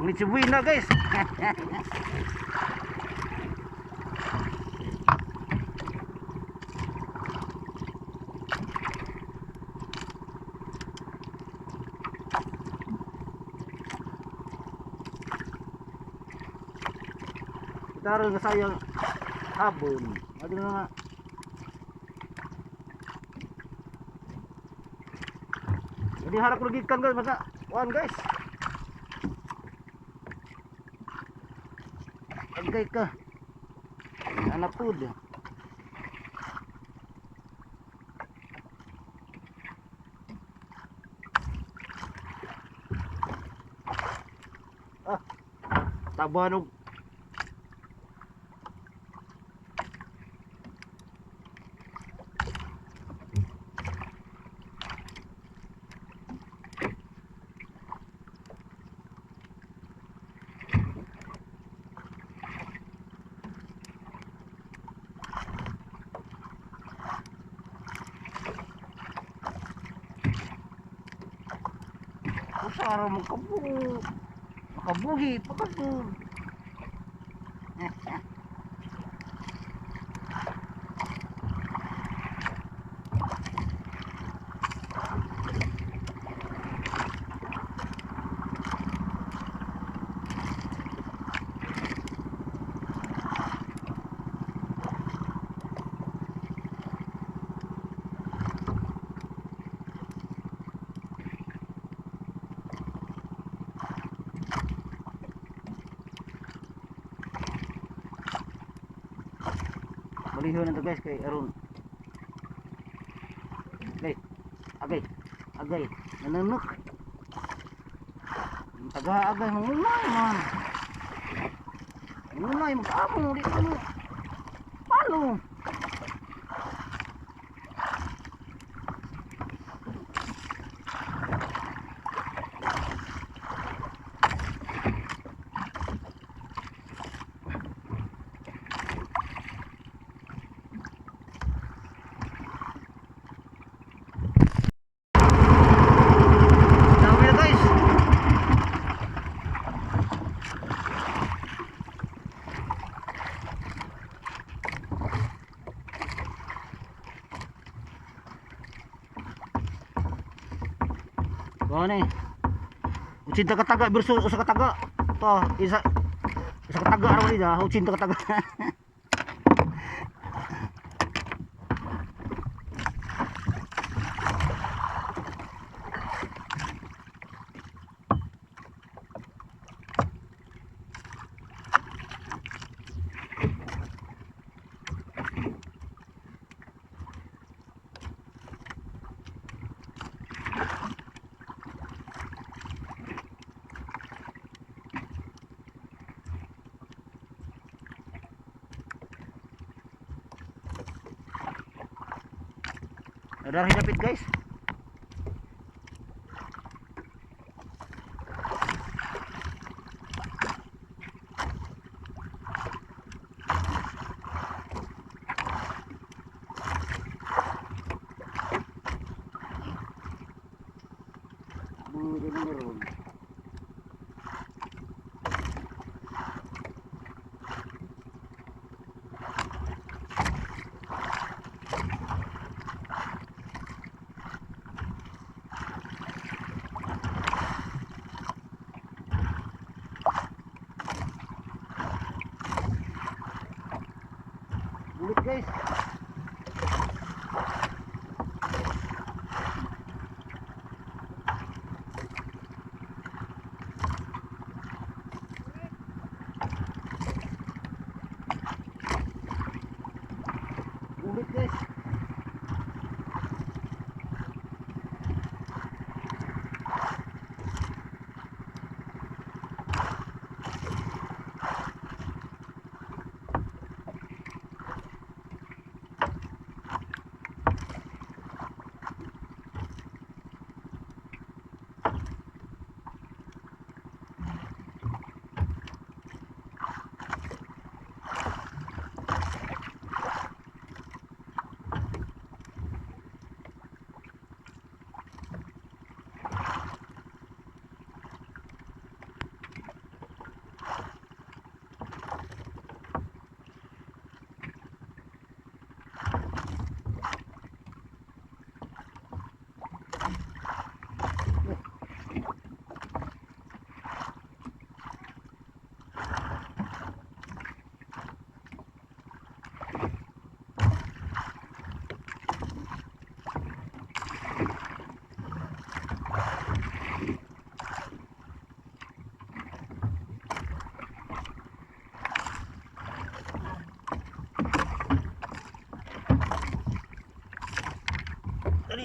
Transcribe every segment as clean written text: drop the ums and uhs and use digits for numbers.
Ang litsubuin na, guys. Taro nga sayang habon. Ano na nga. Jadi harap ko gikan, guys, maka kuan, guys. Agay ka. Anak pud. Ah. Tabanog. Usa ra mo kabu. Makabuhi pagkagud. Baliho na to, guys, kay aron. Agay. Agay. Agay. Nanunok. Ang taga agay mangulay man. Mangulay magkamo di ko mo. Palo. Dami na, guys. Kuha ni. 80 ka taga berso usa ka taga. To, isa isa ka taga raw ida, 80 ka taga. Ada dapit, guys. Buro na ron. Bulit, guys. Bulit, guys.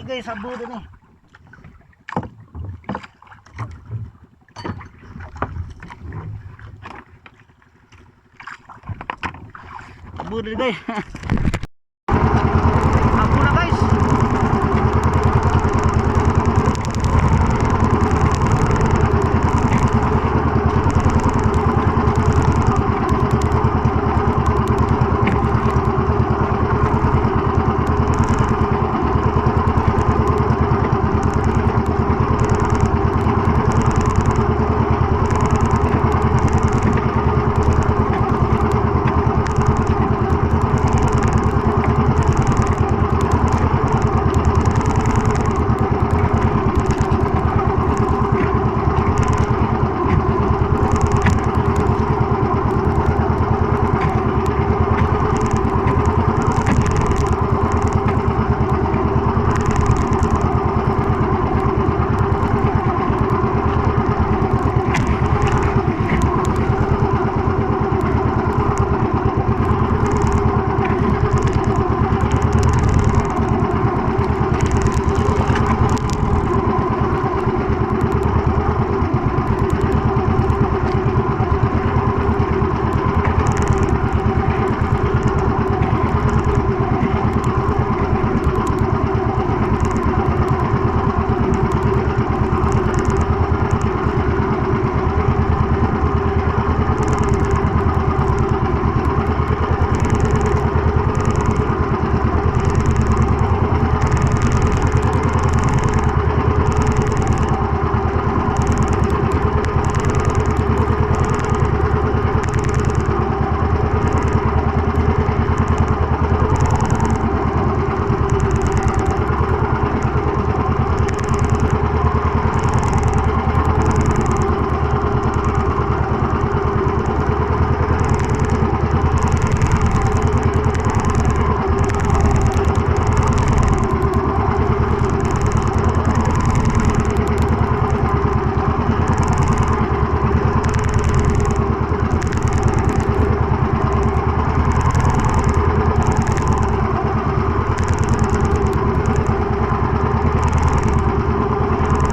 Guys, sabo din eh. Sabo din, guys. Sabo na, guys.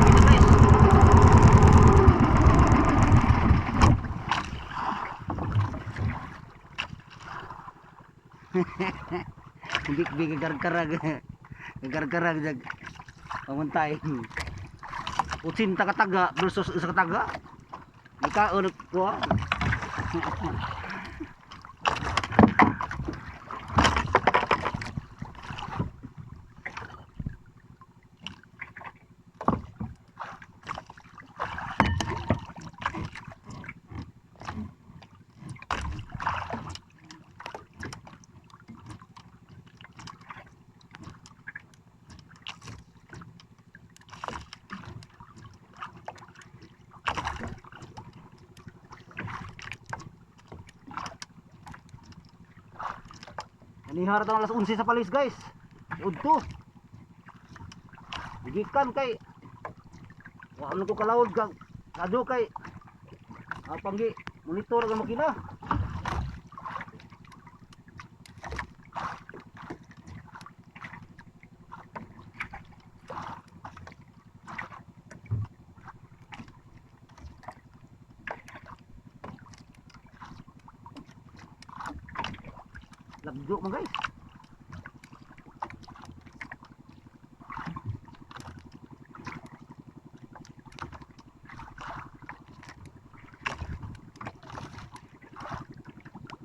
Ito, guys. Hindi gagarkarag. Gagarkarag jag. Pamuntay. 80 ka taga versus 1 ka taga. Ikaon ko. Nanihara tang alas 11 sa palis, guys. Udto. Gikan kay wa man ko kalawod kag kadyo kay apang gi monitor ang makina. Lagyo mo, guys.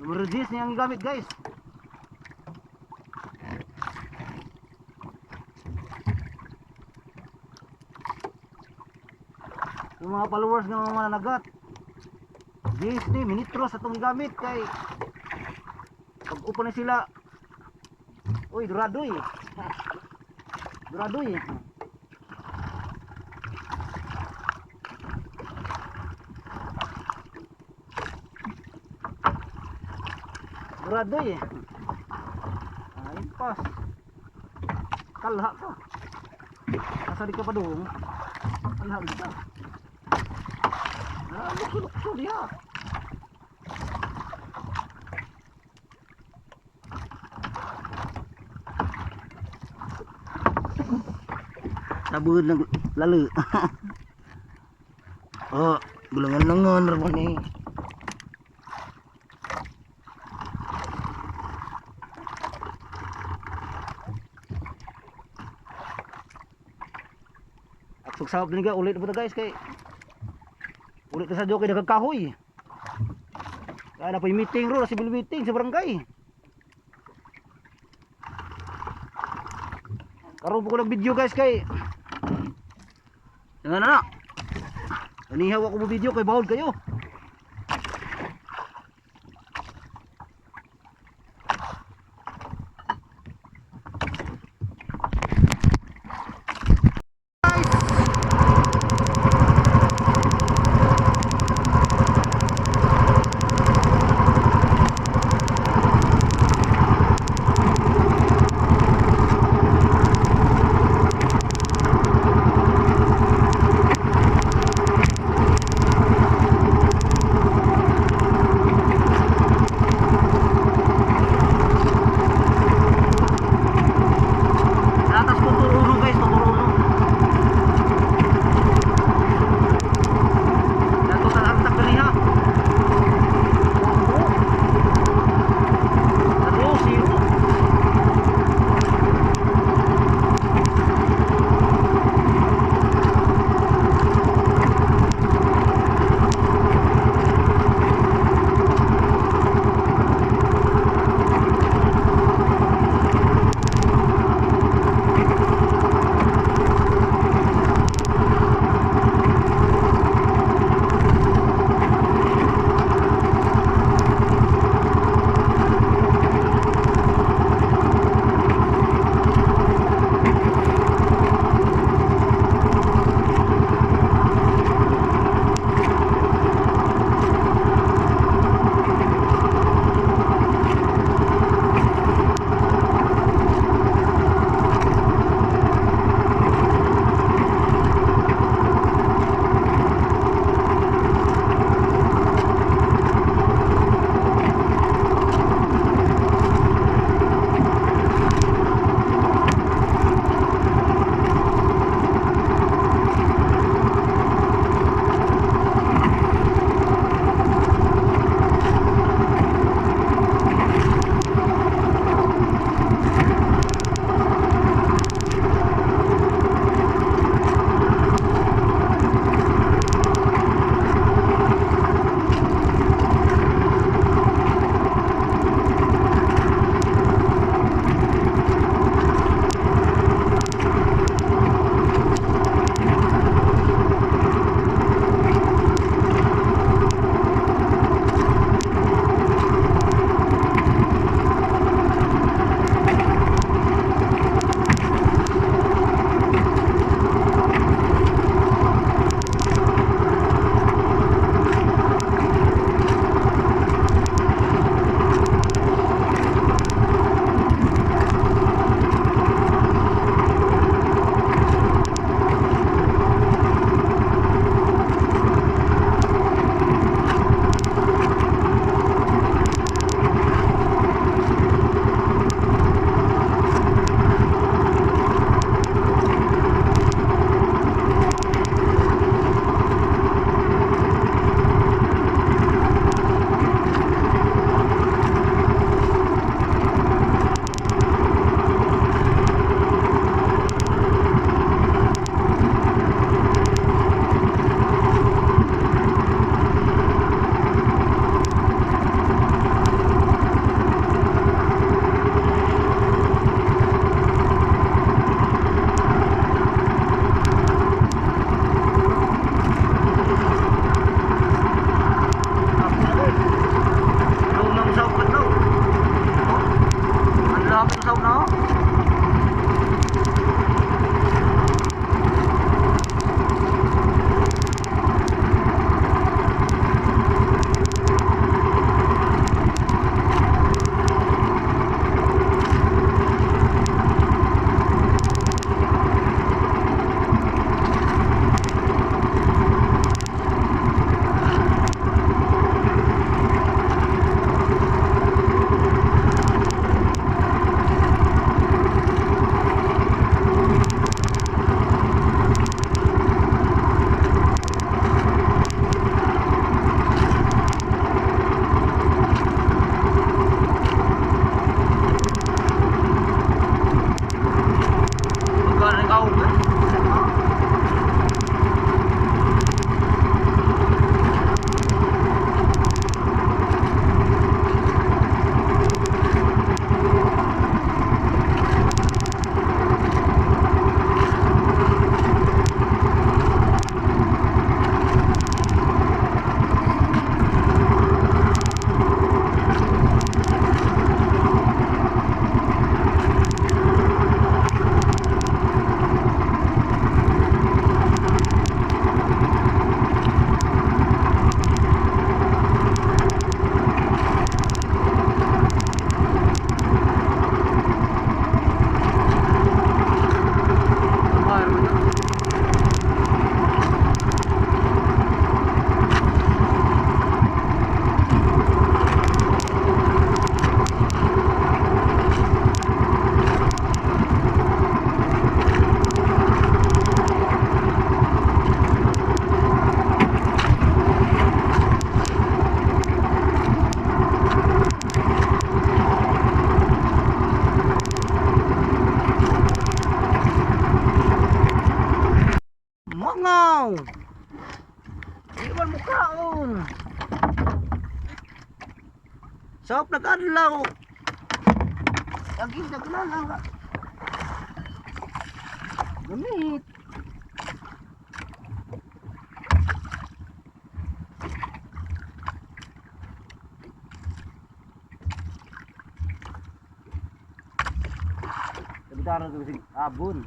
Numero 10 niya ang gamit, guys. Yung mga followers ng mga mananagat. 10 ni minitros atong gamit kay pag upo na sila. Uy, duradoy. Duradoy. Duradoy. Ay, pas. Kalha ka. Asa di ka pa doon? Kalha ka. Ah, lukso-lukso diha. Sabod ng lalo. Oh, gulangan-langan ra ni. Aksog sahop din ka, ulit na po ta, guys, kay ulit na sa joke kay nagkahoy. Kaya na po yung meeting ro, civil meeting sa barangay. Karon po ko nag-video, guys, kay nga na na. Anihaw ako mo video kay bawol kayo. Mukaon. Sa nag-adlaw. Lagi dagnan ang gamit. Kabitaran ko kasi abon.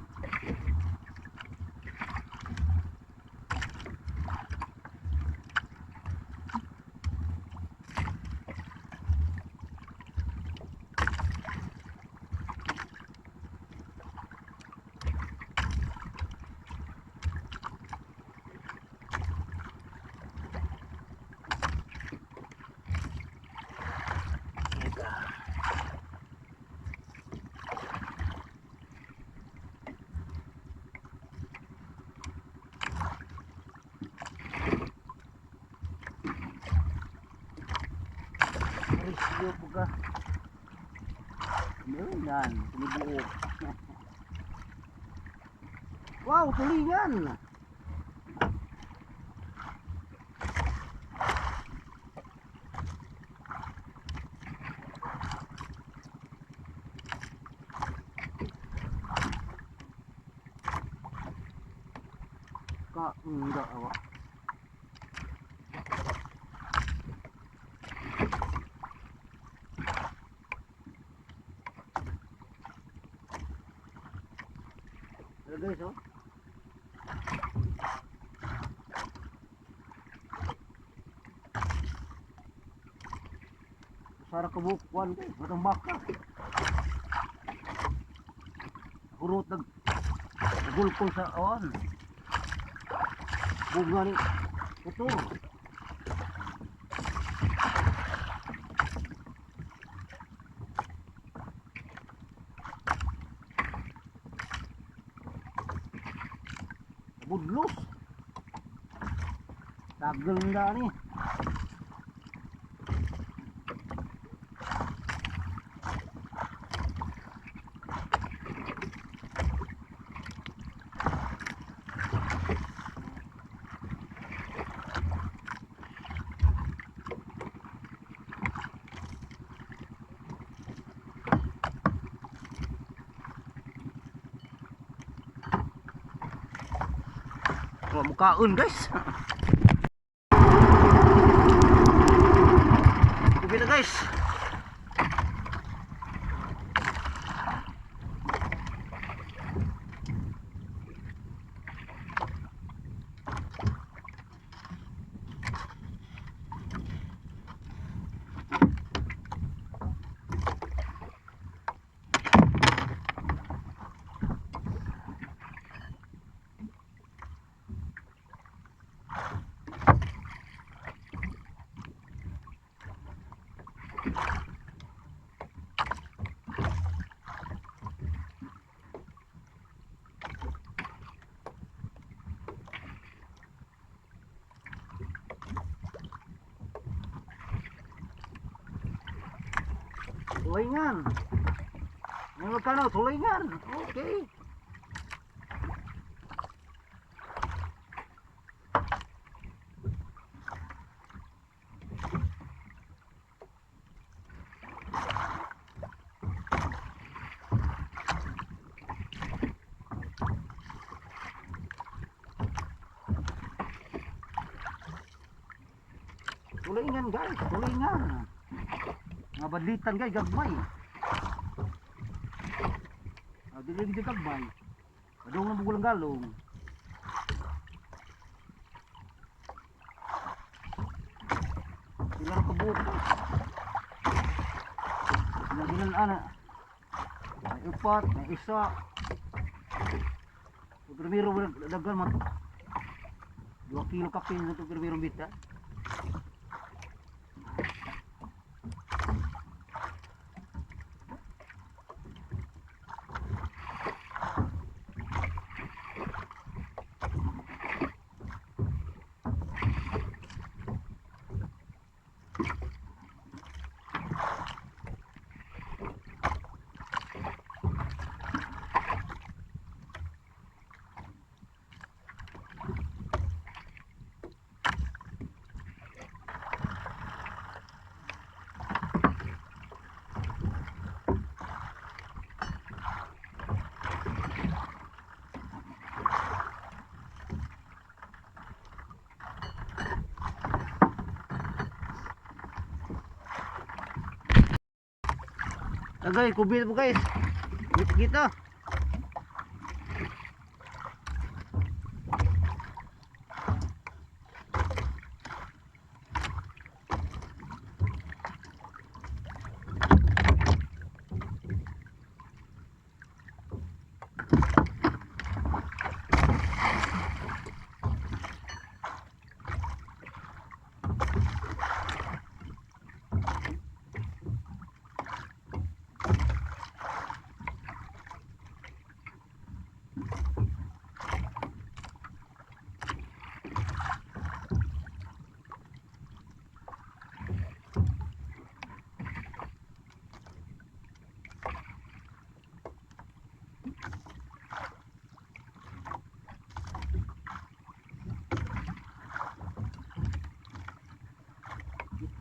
Ika. Marisyo po ka. Meron tumibuo. Wow, tulingan! Ka, hindi awa. Hello guys, oh. Sara ka buok kuan guys, batang baka. Hurot nag gulpol sa on. Bunga ni ito. Budlos. Tagal na ni. Wa mukaon guys. Tubig na guys. Tulingan. May magkano? Tulingan. Okay. Tulingan guys, tulingan. Mga badlitan guys, gagmay. Ah, dili gid gagmay. Padung lang bugulang galong. Sila ra kabuok guys. Sila ginan ana. May upat, may isa. Ug primero daghan man to. 2 kilo kapin na to primero bita. Tagay, kubil po, guys. Kita.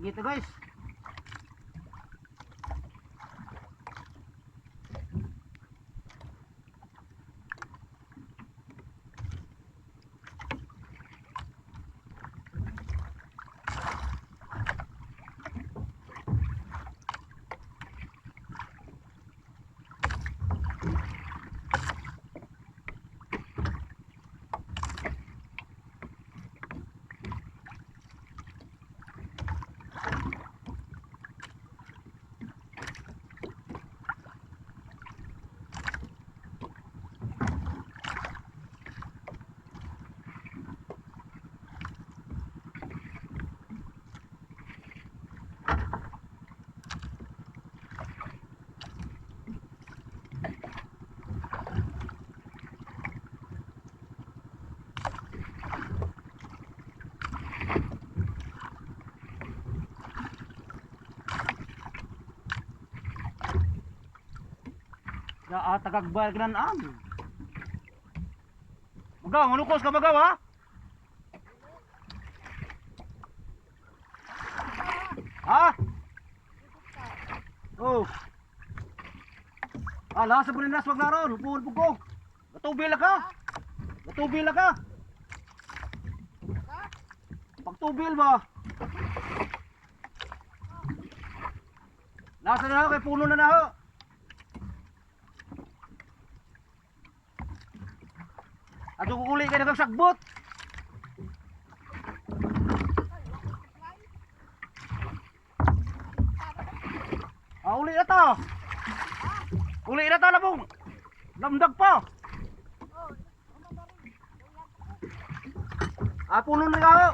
Kita, guys. Ya tagagbal ganan. Magaw, manukos ka magaw ha? Ha? Oh. Ah, lasa po rin nas wag naron, upuon po ko. Gatubil ka. Gatubil ka. Pagtubil ba? Nasa na ho, kay puno na na ho. Ato kukuli kay nagsagbot. Ah, uli na ta. Uli na ta labong. Lamdag pa. Ah, puno na ka.